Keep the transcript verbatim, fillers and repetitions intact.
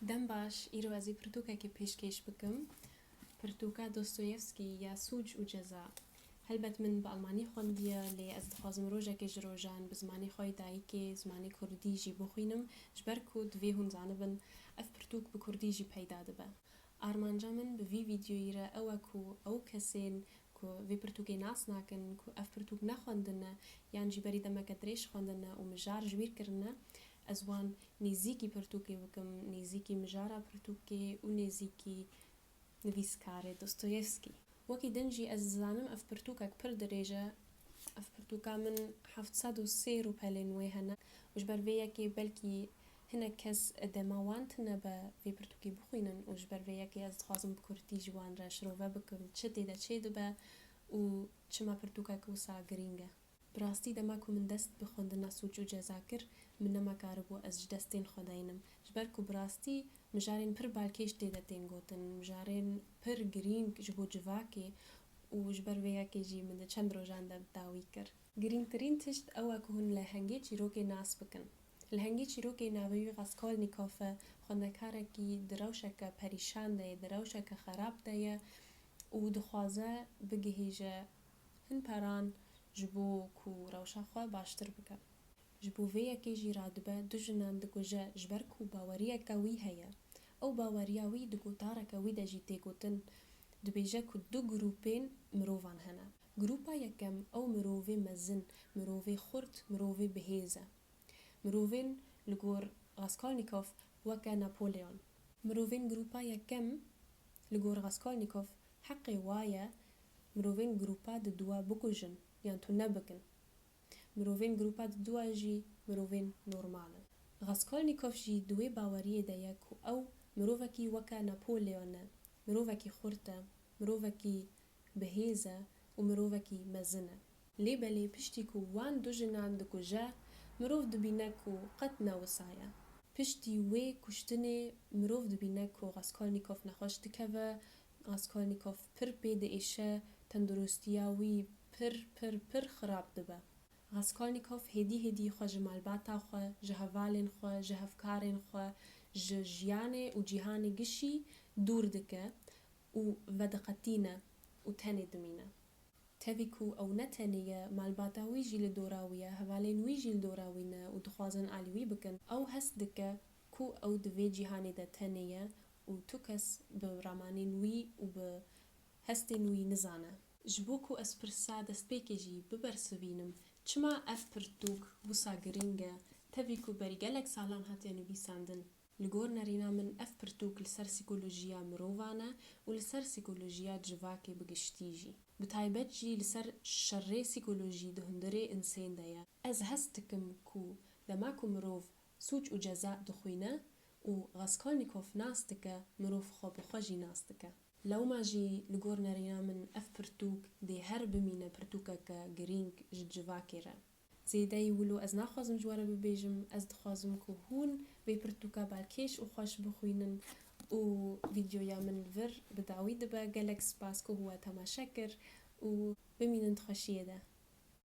Dem baş, îro ez ê pirtûkekê pêşkêş bikim. Pirtûka Dostoyevskî ya Sûc û Ceza. Helbet min bi almanî xwendiye, lê ez dixwazim rojekê ji rojan bi zimanê xwe yê dayikê, zimanê kurdî jî bixwînim, ji ber ku divê hûn zanibin, ev pirtûk bi kurdî jî peyda dibe. Armanca min bi vî vîdyoyî re ew e ku ew kesên ku vê pirtûkê nas nakin, ku ev pirtûk nexwendine yan jî berî demeke dirêj xwendine û mijar ji bîr kirine, ez wan nêzîkî pirtûkê bikim, nêzîkî mijara pirtûkê û nêzîkî nivîskarê Dostoyevskî. Wekî din jî ez dizanim ev pirtûkek pir dirêj e. Ev pirtûka min heft sed û sê rûpelên wê hene û ji ber vê yekê belkî hinek kes dema wan tune be vê pirtûkê bixwînin û ji ber vê yekê ez dixwazim bi kurtî ji wan re şirove bikim çi tê de çêdibe û çima pirtûkek wisa girîng e. Bi rastî dema ku min dest bi xwendina Sûc û Ceza kir, min nema karibû ez ji destên xwe deynim. Ji ber ku bi rastî mijarên pir balkêş tê de tên gotin, mijarên pir girîng ji bo civakê û ji ber vê yekê jî min di çend rojan de bi dawî kir. Girîngtirîn tişt ew e ku hûn lehengê çîrokê nas bikin. Lehengê çîrokê navê wî Raskolnîkov e, xwendekarekî di rewşeke perîşan de ye, di rewşeke xerab de ye û dixwaze bigihîje hin peran ji bo ku rewşa xwe baştir bike. Ji bo vê yekê jî radibe du jinan dikuje ji ber ku baweriyeke wî heye. Ew baweriya wî di gotareke wî de jî tê gotin, dibêje ku du grûpên mirovan hene. Grûpa yekem ew mirovê mezin, mirovê xurt, mirovê bihêz e. Mirovên li gor Raskolnîkov weke Napoleon. Mirovên grûpa yekem li gor Raskolnîkov heqê wa ye mirovên grûpa di dua bikujin yan tune bikin. Mirovên grûpa di dua jî mirovên normal in. Raskolnîkov jî di wê baweriyê de ye ku ew mirovekî weke Napoleon e, mirovekî xurt e, mirovekî bihêz e û mirovekî mezin e. Lê belê piştî ku wan du jinan dikuje, mirov dibîne ku qet ne wisa ye. Piştî wê kuştinê mirov dibîne ku Raskolnîkov nexweş dikeve, Raskolnîkov pir pê diêşe, tenduristiya wî pir, pir, pir xirab dibe. Raskolnîkov hêdî hêdî xwe ji malbata xwe, ji hevalên xwe, ji hevkarên xwe, ji jiyanê û cîhanê gişî dûr dike û vediqetîne û tenê dimîne. Tevî ku ew ne tenê ye, malbata wî jî li dora wî ye, hevalên wî jî li dora wî ne û dixwazin alî wî bikin. Ew hest dike ku ew di vê cîhanê de tenê ye û tu kes bi ramanên wî û bi hestên wî nizane. Ji bo ku ez pirsa destpêkê jî bibersivînim, çima ev pirtûk wisa girîng e, tevî ku berî gelek salan hatiye nivîsandin? Li gor nerîna min ev pirtûk li ser sîkolojiya mirovan e û li ser sîkolojiya civakê bi giştî jî. Bi taybet jî li ser şerê sîkolojî di hundirê insên de ye. Ez hest dikim ku dema ku mirov Sûc û Ceza dixwîne û Raskolnîkov nas dike, mirov xwe bi xwe jî nas dike. Lewma jî li gor nerîna min ev pirtûk dê her bimîne pirtûkeke girîng ji civakê re. Zêdeyî wilo ez naxwazim ji we re bibêjim, ez dixwazim ku hûn vê pirtûka balkêş û xweş bixwînin û vîdyoya min li vir bi dawî dibe. Gelek spas ku we temaşe kir û bimînin di xweşiyê de.